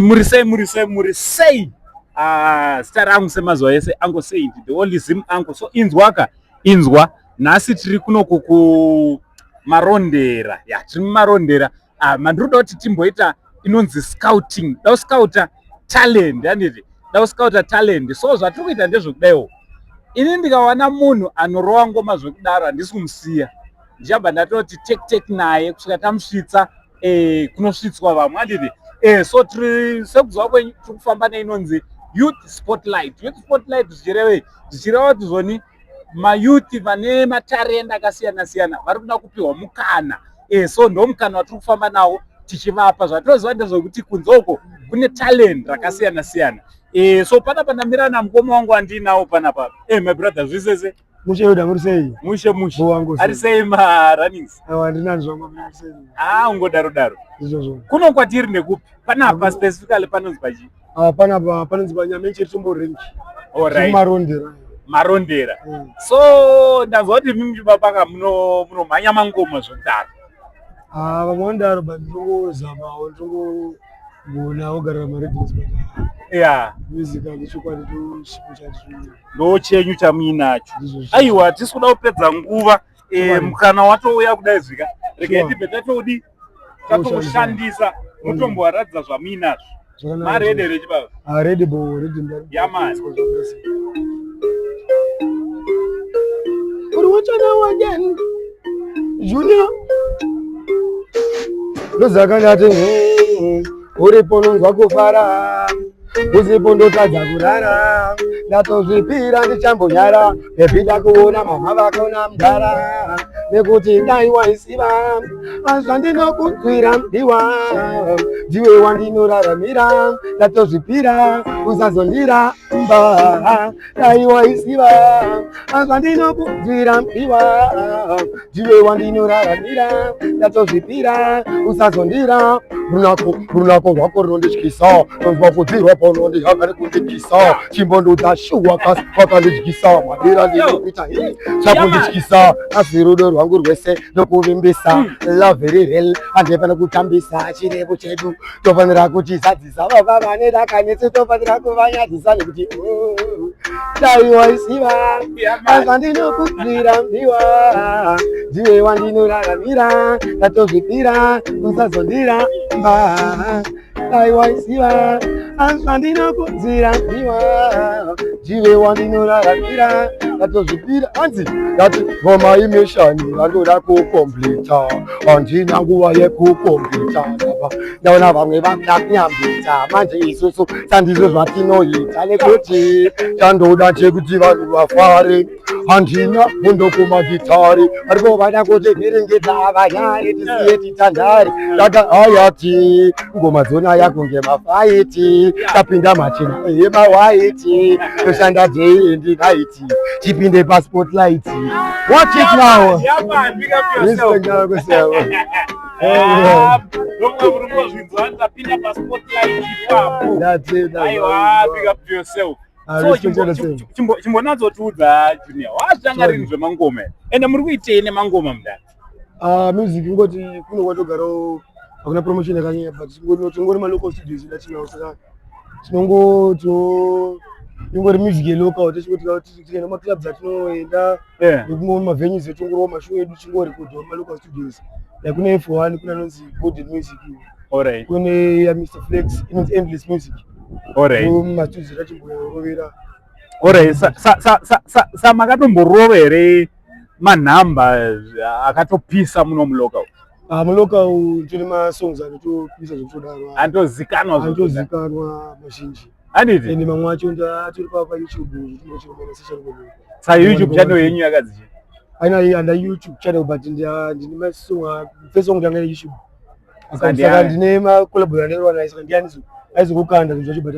Muri sei, muri sei, muri sei? Ah, zita rangu semazuva ese Uncle Saint, the only Zim uncle. So inzwaka, inzwa, nhasi tiri kunoku ku Marondera. Ya, tiri muMarondera. Ah, mandiri kuti timboita inonzi scouting. Da scouta talent, handiti? Da scouta talent. So zvatiri kuita ndezvekudaiwo. Ini ndikawana munhu anorova ngoma zvekudaro, handisi kumusiya. Ndichabva ndatoti tek tek naye kusvika tamusvitsa kunosvitswa vamwe, handiti? So tiri, sekuziva kwenyu, tiri kufamba neinonzi Youth Spotlight. Youth Spotlight zvichirevei? Zvichireva kuti zvoni mayouth vane matarenda akasiyana siyana vari kuda kupiwa mukana. So ndo mukana watiri kufamba nawo tichivapa. Zvatinoziva ndezvekuti kunze uko kune talent rakasiyana siyana. So panapa ndamira namukoma wangu wandiinawo panapa. My brother, zvisese? Mushe Yoda, muri sei? Mushe mushe. Wangu. Ari sei marunnings? Aiwa, ndinani zvangu, muri sei? Ah, ungodaro daro. Ndizvozvo. Kuno kwatiri ndekupi panapa, specifically panonzi pachi? Ah, panapa panonzi paNyamenche Tombo Rank. Alright. Marondera. Marondera. So ndanzwa kuti mimi chibapaka munomhanya mangoma zvekudaro. Ah, vamwe vanodaro, but ndinongozamawo, ndinongogona kugarira maredhins, but music handichokwadi, ndoshipo chacho. Ndo chenyu chamuinacho. Ndizvozvo. Aiwa, hatisi kuda kupedza nguva. Mukana watouya kudai zvika, regai tibve tatodi tatoushandisa, mutombowaratidza zvamuinazvo. Zvakanaka. Maready here, chibaba? Ah, ready bo, ready. Yeah, man. Uri watch now again. Junior. Ndozaka ndati uripo nonzwa kufara, usipo ndotadza kurara, ndatozvipira ndichambonyara, baby, ndakuona mama vako namudhara, nekuti dai waisiva zvandinokunzwira, ndiwa ndiwe wandinoraramira, ndatozvipira usazondira mba, dai waisiva zvandinokunzwira, ndiwa ndiwe wandinoraramira, ndatozvipira usazondira. Runako, runako rwako runondityisa, nonzwa kudzirwa paunondihaka nekundikisa, chimbondudza shuwa kasi wakandidyisa madira ndinokuita zvakundityisa, asi rudo rwangu rwese nokuvimbisa, love very real, handifana kutambisa, chirevo chedu tofanira kuchizadzisa, vava vane rakanetse tofanira kuvanyadzisa, nekuti oh, dai waisiva zvandinokudzira, ndiwa ndiwe wandinoraramira, ndatozvipira usazondira mba, dai waisiva zvandinokudzira, ndiwa ndiwe wandinoraramira, ndatozvipira. Hanzi ndati ngoma imeshani vandoda kukomplita, handina nguva yekukomplita, ndapa ndaona vamwe vanoda kunyambita, manje isusu sandizvo zvatinoita, nekuti chandoda chekuti vanhu vafare, handina fundo kumagitari, varipo vada kuti vhiringidza, vanyari tisiye titandare, saka hayati ngoma dzonaya kunge mafaiti, tapinda machena emawaiti, toshanda day and night, tipinde paspotlight. Watch it now. Yeah, man, big up yourself. Respect now, kusiyana. Ah, ndofunga muri kuzvinzwa, ndapinda paspotlight ipapo. That's it, that's Aiwa, all. big up to yourself. Ah, So respect yourself. chimbonatsotiudza, Junior, wazvitanga rini zvemangoma? Ende muri kuitei nemangoma, mudhara? Ah, music ingoti kuno kwatogarawo hakuna promotion yakanyanya, but tingori malocal studios edu atinawo, saka tinongo ingori music yelocal, tichingoti tikaenda kumaclubs atinoenda nekumwe mavenues etongorowa mashow edu, tingorekodhawo malocal studios, like kune F1, kune anonzi Golden Music, kune ya Mr Flex inonzi Endless Music, mastudios etachimborovera. Alright, sa makatomborova here manhamba akatopisa muno mulocal? Ah, mulocal tine masongs anotopisa zvekutodaro. Anotozikanwa. Anotozikanwa mazhinji. Handiti? Ende mamwe acho atori paYouTube. Sa YouTube channel yenyu yakadzi? Aina anda YouTube channel, but ndine masong, first song ndanga YouTube, saka ndine macollabo andirova naye, saka ndiani aizokukanda zvinhu zvacho, but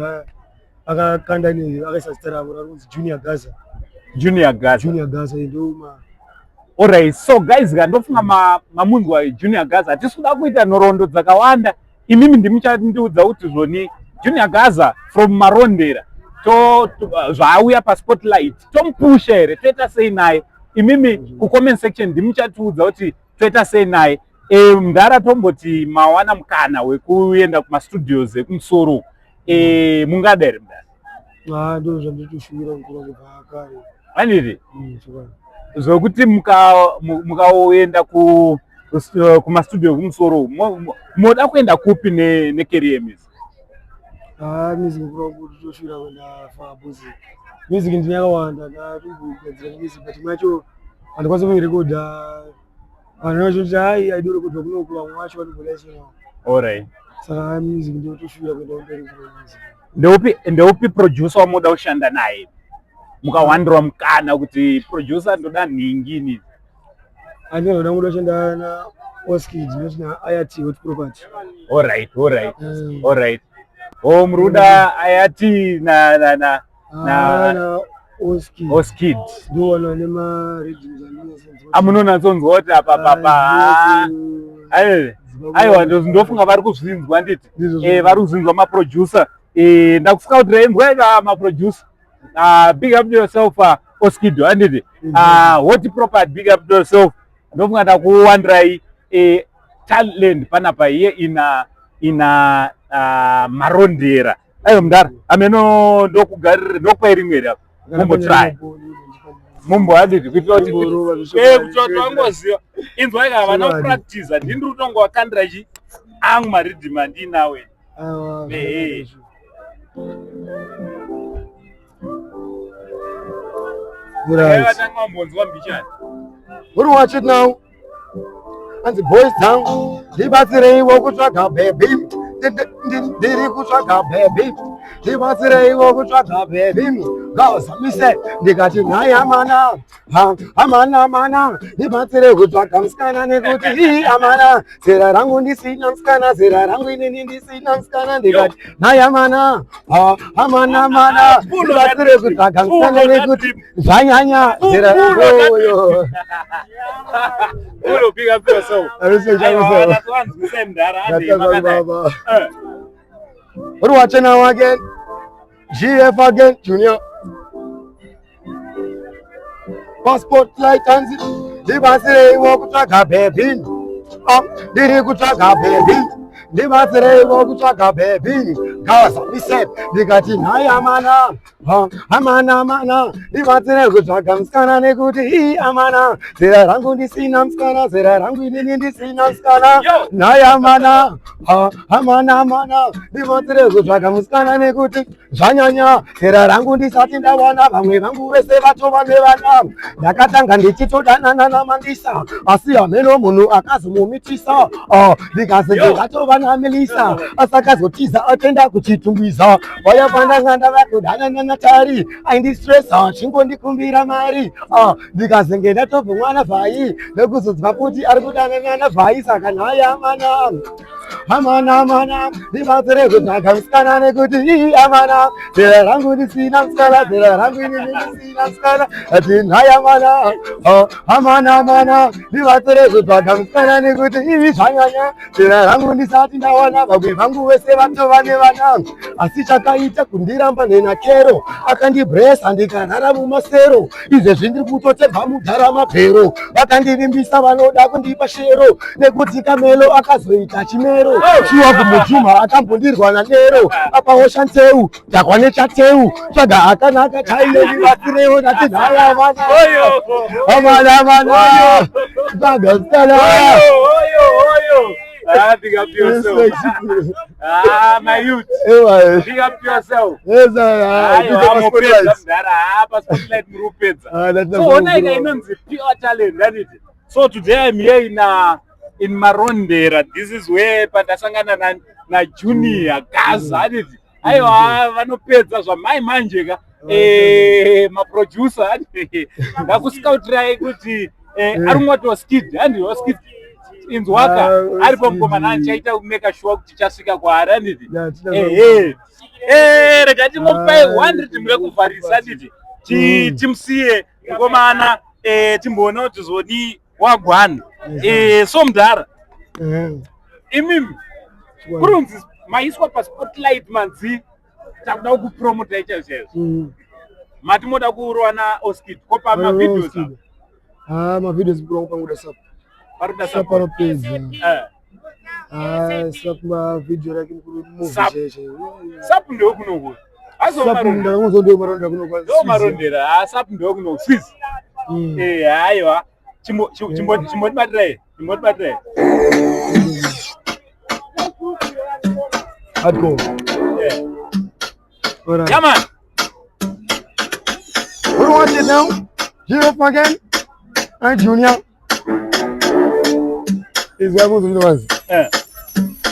akakanda akaisa zita ravo rakunzi Junior Gaza. Junior Gaza. Junior Gaza ndo ma Alright, so guys, ndofunga mamunzwa Junior Gaza. Hatisi kuda kuita nhoroondo dzakawanda, imimi ndimuchandiudza kuti zvoni Junior Gaza from Marondera to zvaauya paspotlight, tomupusha here, toita sei naye? Imimi kucomment section ndimuchatiudza kuti toita sei naye. Mudhara, tomboti mawana mukana wekuenda kumastudios ekumusoro, mungada here, mudhara? Ah, ndo zvanditoshuvira kukura kubva kare. Handiti? Chokwadi. Zvokuti mukaoenda kumastudio ekumusoro, moda kuenda kupi necareer music? Ah, music kukura kutoshuvira kuenda far, because music ndine yakawanda, ndatombogadzira music, but macho handikwanisi kuirekodha. Vanhu vachoti hai, aidorekodwa kunoku, vamwe vacho vanombodaisirawo. Saka music ndotoshuvira kuenda kumberi kure music. Ndeupi producer wamunoda kushanda naye, mukawandirwa mukana kuti producer ndoda nhingini? Andinoda kuda kushanda na Oskid, not na Ayati Hot Property. Alright. Alright, o muri kuda Ayati na Na Oskid. Oskid. Ndowana nemariddims andinosenza. Amunonatsonzwa kuti apa papa. Aiwa, ndofunga vari kuzvinzwa, nditi vari kuzvinzwa maproducer. Ndakuscoutira inzwa maproducer. Big up to yourself, Oskido, handiti? Hot Property, big up to yourself. Ndofunga ndakuwandirai talent panapa iye ina Marondera. Aiwa mudhara, ameno ndokugarira, ndokupai rimwe here apa, mumbotry, mumbo, handiti, kuitira kuti kuti vangoziva. Inzwai ka, vana kupractiza, ndini ndiri kutonga wakandira chi angu mariddim andinawe. Ehe. Vatanga vambonzwa mbichani. Uri watch it now. And the boys down. Ndibatsireiwo kutsvaga baby. Ndiri kutsvaga baby. Ndibatsireiwo kutsvaga baby. Ngazamise ndikati nhai amana. Ha, amana amana, ndibatsire kutsvaga musikana nekuti ii amana, zera rangu ndisina musikana, zera rangu inini ndisina musikana. Ndikati nhai amana, ha, amana amana, ndibatsire kutsvaga musikana nekuti zvanyanya zera oyo. Uro, big up yourself. Aiwa, vanzwisai mudhara, ande makadai. Uri watching now again. GF again, Junior. Passport light hanzi ndibatsireiwo kutsvaga baby. Ah, ndiri kutsvaga baby. Ndibatsireiwo kutsvaga baby. Gaza mise ndikati nhai amana. Ha, amana amana, ndibatsire kutsvaga musikana nekuti ii amana, zera rangu ndisina musikana, zera rangu inini ndisina musikana. Yo! Nhai amana, ha, amana amana, ndibatsire kutsvaga musikana nekuti zvanyanya, zera rangu ndisati ndawana vamwe vangu vese vatova nevana. Ndakatanga ndichitodanana naMandisa, asi hameno munhu akazomumitisa. Ah, ndikazenge Yo! ndatova naMelisa, asi akazotiza atenda kuchitumbwiza. Vaya pandanga ndava kudanana naTari, aindistressa chingondikumbira mari. Ah, ndikazenge ndatobva mwana vhai, nekuzonzwa kuti ari kudanana navhai. Saka nhai amana, amana amana, ndibatsire kutsvaga musikana nekuti ii amana, zera rangu ndisina musikana, zera rangu inini ndisina musikana. Ati nhai amana, oh, amana amana, ndibatsire kutsvaga musikana nekuti ii zvanyanya, zera rangu ndisati ndawana vamwe vangu vese vatova nevana. Asi chakaita kundiramba nenakero, akandibresa ndikarara mumasero. Izvezvi ndiri kutotebva mudhara mabhero, vakandivimbisa vanoda kundipa shero, nekuti Kamelo akazoita chimero. Shuwa kumujuma akambondirwa nanero, apawo shanteu dhakwa nechateu, tsvaga akanaka chaiyo, ndibatsirewo. Ndati nhaya amana, Oyo! amana amana, tsvaga musikana. Oyo, oyo, oyo. Ah, big up yourself. Ah, my youth. Ewa. Big up yourself. Yes, Aiwa, amopedza mudhara. Ah, paspotlight muri kupedza. So ona ika inonzi pure talent, handiti? So today I'm here in Marondera. This is where pandasangana na Junior Gaza, handiti? Aiwa, vanopedza zvamai manje ka. Maproducer, handiti? Ndakuscoutirai kuti ari kungoti Oskid, handiti? Oskid, inzwaka, Ah, aripo mukomana, Oskid. andichaita kumeka sure kuti chasvika kwaari, handiti? Ehe. Rega tingomupai 100 murekuvharisa, handiti? Timusiye mukomana, timboona kuti zodi wagwana. So mudhara, imimi kurunzi maiswa paspotlight, manzi takuda kukupromotai chaizvo chaizvo, mati moda kurwa naOskid, kopa mavideos apa? Ah, mavideos kuri panguda sap. Parikuda Sap support. anopedza. Ah, Sap mavhidhiyo rake mukuru movie Sap. chaicho. Sap ndewekunoku. Sap ndakangonzo kuno Ndo marondera. Ah, Sap ndewekunoku. Swiss. Eh, haiwa. Chimbo chimbo chimbotibatirai. Chimbotibatirai. Hardcore. Alright. Yeah man. What do you want it now? Here up again. And Junior. Izwa kuzunduwazi.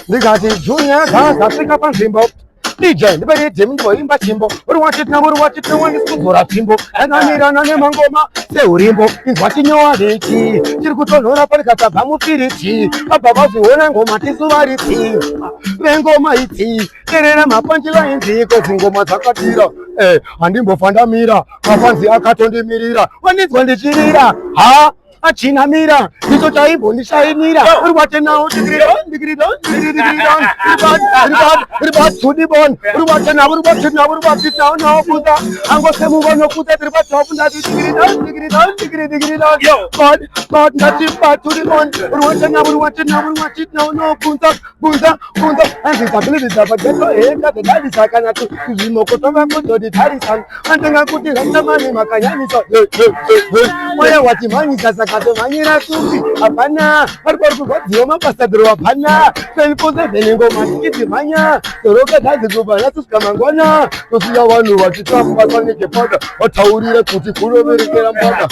Ndikati Junior zasvika panzvimbo. DJ ndiberede ndimboimba chimbo. Uri wachitna uri wachitna wandisikudzora tsvimbo. Ndakamirana nemangoma seurimbo. Inzwa chinyowa rechi. Chiri kutonhora parikatabva mufiriji. Vabva vazviona ngoma tisu varidzi. Vengoma idzi. Terera mapunchline kozi ngoma dzakatira. Eh, handimbofa ndamira. Mafanzi akatondimirira. Wandinzwa ndichirira. Ha? Achinamira ndicho chaimbondishainira uri watenawo ribadibon uri watenawo uri watenawo uri watinawo nawokuza angosemuvonokuza tiribataufundadigiridigiridigiridigiridigiribatudibon uri watenawo uri watenawo uri watinawo nokunza bunza bunza anzizabilizabhageto hekazodadisa kana tuzvimoko tovakuzoditarisa antenga kuti ratamani makanyanisa moya watimhanyisa saka tomhanyira kupi? Hapana vari kwari kurwadziwa mapasadhiro hapana 24/7 ngoma tichidzimhanya toroka dzadzikuba nasusvika mangwana tosiya vanhu vachitamba panike pada vataurire kuti kunoberekera mbada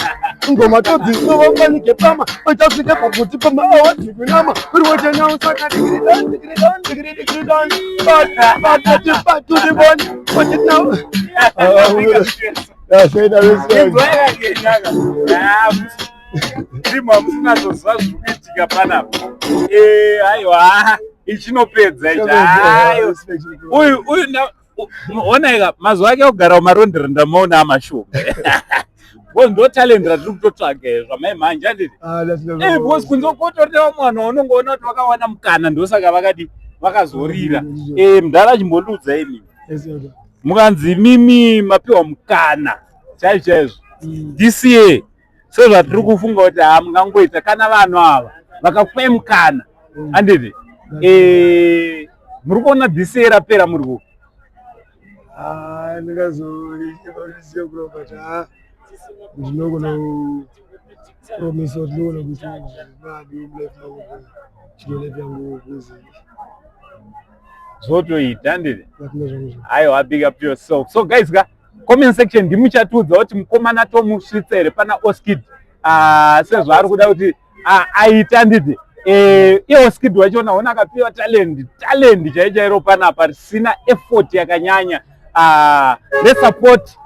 ngoma todzisova panike pama vachasvika pakuti pama awadzikunama uri wachenawo saka digiri don digiri don digiri digiri don but but but to the bone but it now. Yeah, say that is Ndimo hamusinazoziva zviri kuitika panapa. Eh, aiwa, ichinopedza ichi. Aiwa. Uyu uyu onaika mazuva ake ekugara mumarondera ndamaona amashoma. Because ndo talent ratiri kutotsvaga zvamai manje, handiti? Eh, because kunze kotoreva mwana waunongoona kuti vakawana mukana, ndosaka vakadi vakazorira. Eh, mudhara achimbondiudza imi. Mukanzi mimi mapiwa mukana chaizvo chaizvo this year, sezvatiri kufunga kuti ha mungangoita kana vanhu ava vakakupai mukana, handiti? Eh, muri kuona this year rapera muri ku Ndingazoziva kuramba kuti ndinogona kupromisa kuti ndinogona kuita madi mulife mangu, chino life yangu kuzi Zvotoita, handiti? Vatina zvangu zvo. Aiwa, big up to yourself. So guys ka, comment section ndimuchatiudza kuti mukomana tomusvitsa here pana Oskid sezvaari kuda kuti aita, handiti? Eh, iye Oskid wachona ona akapiwa talent, talent chai chairo panapa risina effort yakanyanya. Let's support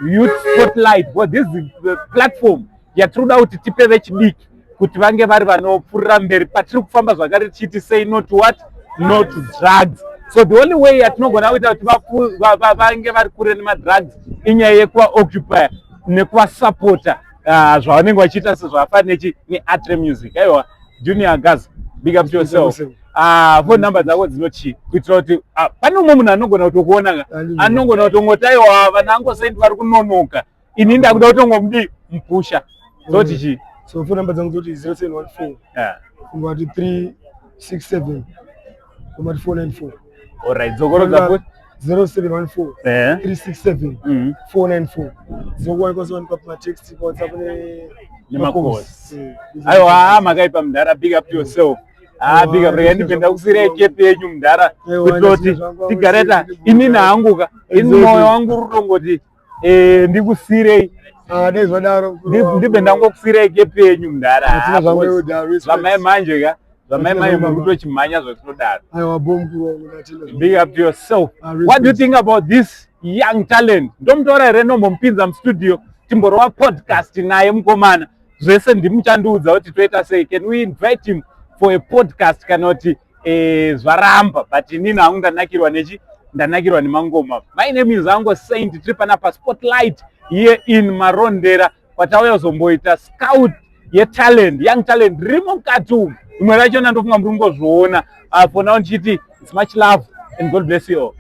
Youth Spotlight, because this is the platform yatiri kuda kuti tipe vechidiki kuti vange vari vanopfuurira mberi patiri kufamba zvakare tichiti say no to what? No to drugs. So the only way yatinogona kuita kuti vange vari kure nemadrugs inyaya yekuvaoccupy nekuvasapota zvavanenge vachiita sezvavafanira nechi neatre music. Aiwa, Junior Gas, big up to yourself. Phone number dzako dzinochi kuitira kuti pane umwe munhu anogona kutokuona ka, anogona kutongoti aiwa, vana angosendi vari kunonoka, ini ndakuda kutongomudi mupusha, zoti chii? So phone number dzangu dzoti 0714 ungati 367 ungati 494. Alright, dzokorodza futi. 0714 367 494. Dzinokuwanikwa sowanikwa pamatext, paWhatsApp. Nemakosi. Aiwa, makaipa mudhara, big up to yourself. Ah, big up. Regai ndibve ndakusiyirai kepi yenyu mudhara, kuitira kuti tigare ta inini hanguka ini mwoyo wangu uri kutongoti ndikusiyirei. Dai zvadaro. Ndibve ndangokusiyirai kepi yenyu mudhara. Zvamai manje ka, zvamai manje muri kutochimhanya zvatinodaro. Aiwa, bo mukuru wangu, ndatenda. Big up to yourself. What do you think about this young talent? Ndomutora here, ndombomupinza mustudio timborova podcast naye mukomana? Zvese ndimuchandiudza kuti toita sei. Can we invite him for a podcast kana kuti zvaramba? But inini hangu ndanakirwa nechi, ndanakirwa nemangoma. My name is Ango Saint. Tiri panapa Spotlight here in Marondera, kwatauya kuzomboita scout yetalent, young talent ririmo mukati umu. Rimwe rachona ndofunga muri kungozviona. For now ndichiti it's much love and God bless you all.